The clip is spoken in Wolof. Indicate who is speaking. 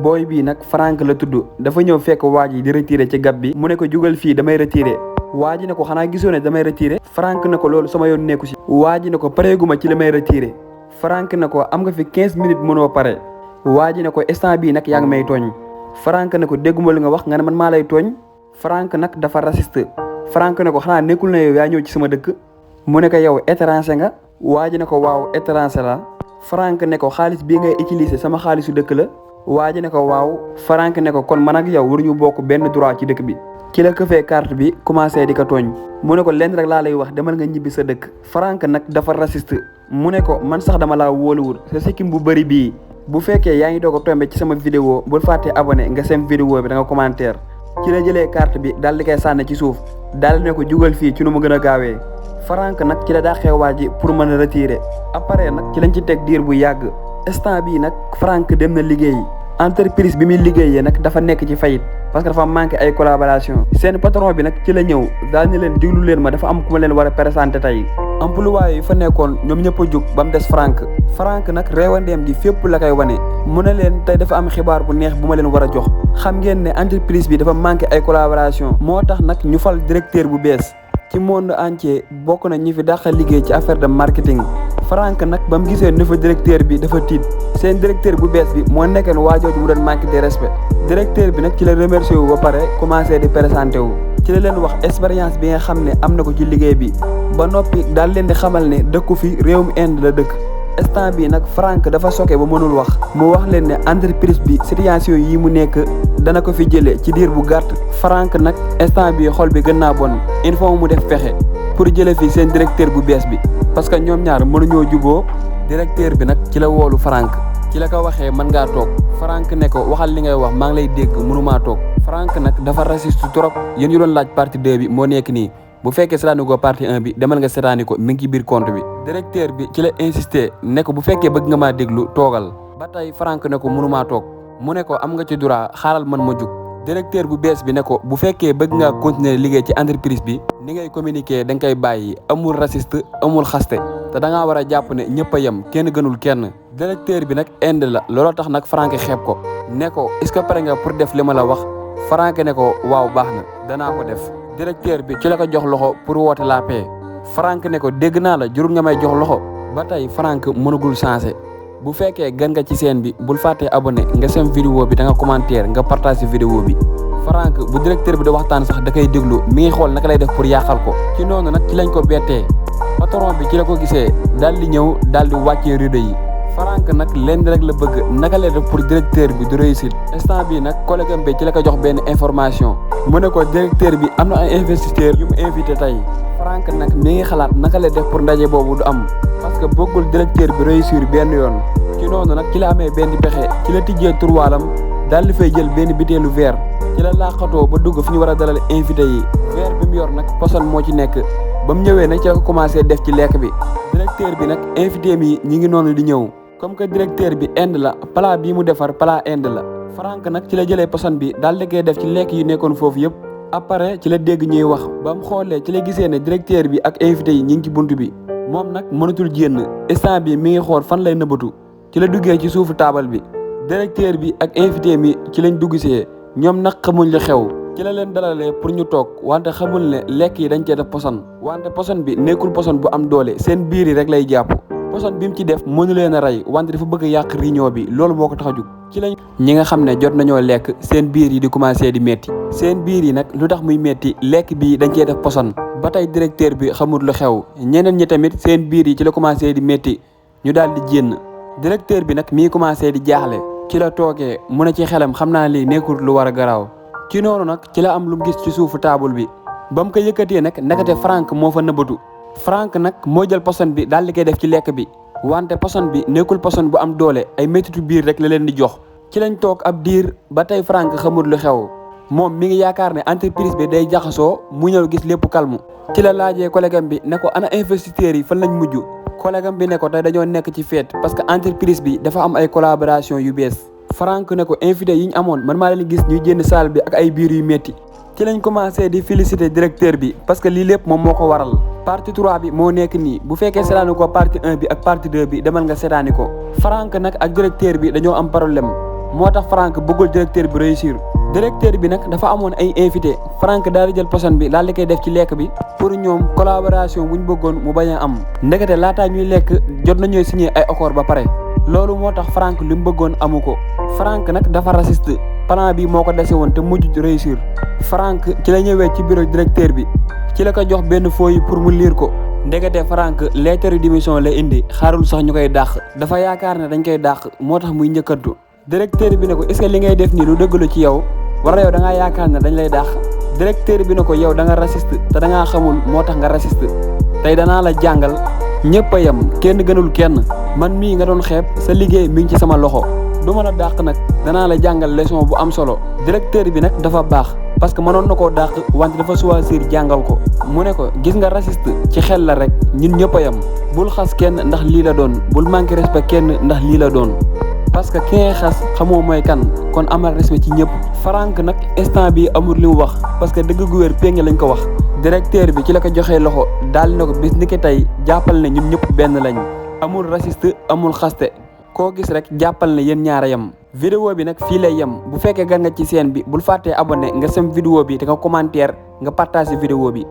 Speaker 1: booy bii nag Frank la tudd dafa ñëw fekk waa ji di retiré ci gab bi mu ne ko jugal fii damay retiré waa ji ne ko xanaa gisoo ne damay retiré Frank ne ko loolu sama yoon nekku si waa ji ne ko pareeguma ci la may retiré Frank ne ko am nga fi 15 minutes mënoo pare waa ji ne ko instant bii nag yaa ngi may tooñ Frank ne ko dégguma lu nga wax nga ne man maa lay tooñ Frank nag dafa raciste Frank ne ko xanaa nekkul na yow yaa ñëw ci sama dëkk mu ne ko yow étranger nga waa ji ne ko waaw étranger la Frank ne ko xaalis bii ngay utiliser sama xaalisu dëkk la waa ji ne ko waaw Frank ne ko kon man ak yow waruñu bokk benn droit ci dëkk bi ci la këfee carte bi commencé di ko tooñ mu ne ko lenn rek laa lay wax demal nga ñibbi sa dëkk Frank nag dafa raciste mu ne ko man sax dama laa wóoluwul sa sikkim bu bëri bii bu fekkee yaa ngi doog a tombé ci sama vidéo bul fàtte abonné nga sem vidéo bi da nga commentaire ci la jëlee carte bi daal di koy sànni ci suuf daal di ne ko jugal fii ci nu mu gën a gaawee Frank nag ci la dàqee waa ji pour mën a retirer après nag ci lañ ci teg diir bu yàgg instant bii nag Frank dem na liggéeyi entreprise bi muy liggéeyee nag dafa nekk ci faillite parce que dafa manqué ay collaboration seen patron bi nag ci la ñëw daal ne leen diglu leen ma dafa am ku ma leen war a présenté tey employé yi fa nekkoon ñoom ñëpp a jóg ba mu des Frank nag réewandeem gi fépp la koy wane mu ne leen tey dafa am xibaar bu neex bu ma leen war a jox xam ngeen ne entreprise bi dafa manqué ay collaboration moo tax nag ñu fal directeur bu bees ci monde entier bokk na ñi fi dàqa liggéey ci affaire de marketing Frank nag ba mu gisee ne fa directeur bi dafa tiit seen directeur bu bees bi moo nekkeen waajooju mu doon manqué de respect directeur bi nag ci la remercié wu ba pare commencé di présenté wu ci la leen wax expérience bi nga xam ne am na ko ci liggéey bi ba noppi daal leen di xamal ne dëkku fi réewum Inde la dëkk instant bi nag Frank dafa soke ba mënul wax mu wax leen ne entreprise bi situation yi mu nekk dana ko fi jëlee ci diir bu gàtt Frank nag instant bi xol bi gën naa bon il faut mu def pexe pour jëlee fi seen directeur bu bees bi parce que ñoom ñaar mënuñoo juboo directeur bi nag ci la woolu Frank ci la ko waxee mën ngaa toog Frank ne ko waxal li ngay wax maa ngi lay dégg mënumaa toog Frank nag dafa raciste trop yéen ñu doon laaj partie 2 bi moo nekk nii bu fekkee seetaani ko partie 1 bi demal nga seetaani ko mi ngi ci biir compte bi directeur bi ci la insisté ne ko bu fekkee bëgg nga maa déglu toogal ba tey Frank ne ko mënumaa toog mu ne ko am nga ci droit xaaral man ma jug directeur bu bees bi ne ko bu fekkee bëgg ngaa continuer liggéey ci entreprise bi ni ngay communiquer da nga koy bàyyi amul raciste amul xaste te da ngaa war a jàpp ne ñëpp a yem kenn gënul kenn directeur bi nag Inde la looloo tax nag Frank xeeb ko ne ko est-ce que pare nga pour def li ma la wax Frank ne ko waaw baax na danaa ko def directeur bi ci la ko jox loxo pour woote la paix Frank ne ko dégg naa la jurul nga may jox loxo ba tey Frank mënagul changé bu fekkee gan nga ci chaîne bi bul fàttee abonné nga sem vidéo bi da nga commentaire nga partage vidéo bi Frank bu directeur bi da waxtaan sax da koy déglu mi ngi xool naka lay def pour yàqal ko ci noonu nag ci lañ ko bettee patron bi ci la ko gisee daal di ñëw daal di wàccee rideau yi Frank nag lenn rek la bëgg naka lay def pour directeur bi du réussir instant bi nag collègue am bi ci la ko jox benn information mu ne ko directeur bi am na ay investisseurs yu mu invité tey Frank nag mi ngi xalaat naka lay def pour ndaje boobu du am parce que bëggul directeur bi réussir benn yoon ci noonu nag ci la amee benn pexe ci la tijjee turwaalam daal di fay jël benn bitéelu verre ci la laaxatoo ba dugg fi ñu war a dalal invité yi verre bi mu yor nag poson moo ci nekk ba mu ñëwee nag ci la ko commencé def ci lekk bi directeur bi nag invité mi ñi ngi noonu di ñëw comme que directeur bi Inde la plat bii mu defar plat Inde la Frank nag ci la jëlee poson bi daal di koy def ci lekk yi nekkoon foofu yëpp après ci la dégg ñuy wax ba mu xoolee ci la gisee ne directeur bi ak invité yi ñi ngi ci bunt bi moom nag mënatul génn instant bi mi ngi xool fan lay nëbbatu ci la duggee ci suufu taabal bi directeur bi ak invité mi ci lañ duggsee ñoom nag xamuñ li xew ci la leen dalalee pour ñu toog wante xamul ne lekk yi dañ cee def poson wante poson bi nekkul poson bu am doole seen biir yi rek lay jàpp poson bi mu ci def mënu leen a rey wante dafa bëgg a yàq réunion bi loolu moo ko tax a jug ci lañ ñi nga xam ne jot nañoo lekk seen biir yi di commencé di metti seen biir yi nag lu tax muy metti lekk bi dañ cee def poson ba tey directeur bi xamul lu xew ñeneen ñi tamit seen biir yi ci la commencé di metti ñu daal di jénn directeur bi nag mi commencé di jaaxle ci la toogee mu ne ci xelam xam naa lii nekkul lu war a garaaw ci noonu nag ci la am lu mu gis ci suufu taabul bi ba mu ko yëkkatee nag ndekete Frank moo fa nëbbatu Frank nag moo jël poson bi daal di koy def ci lekk bi wante poson bi nekkul poson bu am doole ay méttitu biir rek la leen di jox ci lañ toog ab diir ba tey Frank xamul lu xew moom mi ngi yaakaar ne entreprise bi day jaxasoo mu ñëw gis lépp calme ci la laajee collègue am bi ne ko ana investisseurs yi fan lañ mujj collègue am bi ne ko tey dañoo nekk ci fête parce que entreprise bi dafa am ay collaboration yu bees Frank ne ko invité yi ñu amoon man maa leen gis ñuy génn salle bi ak ay biir yu métti ci lañ commencé di féliciter directeur bi parce que lii lépp moom moo ko waral partie 3 bi moo nekk nii bu fekkee seetaani ko partie 1 bi ak partie 2 bi demal nga seetaani ko Frank nag ak directeur bi dañoo am problème moo tax Frank bëggul directeur bi réussir. directeur bi nag dafa amoon ay invité Frank daal di jël poson bi daal di koy def ci lekk bi pour ñoom collaboration bu ñu bëggoon mu bañ a am ndekete laataa ñuy lekk jot nañoo signé ay accord ba pare loolu moo tax Frank li mu bëggoon amu ko. Frank nag dafa raciste plan bi moo ko dese woon te mujj réussir. Frank ci la ñëwee ci bureau directeur bi ci la ko jox benn feuille pour mu lire ko ndekete Frank lettre de démission la indi xaarul sax ñu koy dàq dafa yaakaar ne dañ koy dàq moo tax muy njëkkantu. directeur bi ne ko est-ce que li ngay def nii lu dëgg la ci yow wala yow da ngaa yaakaar ne dañ lay dàq. directeur bi ne ko yow da nga raciste te da ngaa xamul moo tax nga raciste tey danaa la jàngal ñëpp a yem kenn gënul kenn man mii nga doon xeeb sa liggéey mi ngi ci sama loxo du ma la dàq nag danaa la jàngal leçon bu am solo. directeur bi nag dafa baax parce que mënoon na koo dàq wante dafa choisir jàngal ko mu ne ko gis nga raciste ci xel la rek ñun ñëpp a yem bul xas kenn ndax lii la doon bul manqué respect kenn ndax lii la doon parce que ki ngay xas xamoo mooy kan kon amal respect ci ñëpp. Frank nag instant bi amul li mu wax parce que dëgg gu wér péng lañ ko wax. directeur bi ci la ko joxee loxo daal na ko bis ni ki tey jàppal ne ñun ñëpp benn lañ amul raciste amul xaste koo gis rek jàppal ne yéen ñaara yem. vidéo bi nag fii lay yem bu fekkee gan nga ci chaîne bi bul fàttee abonné nga sem vidéo bi te nga commentaire nga partager vidéo bi.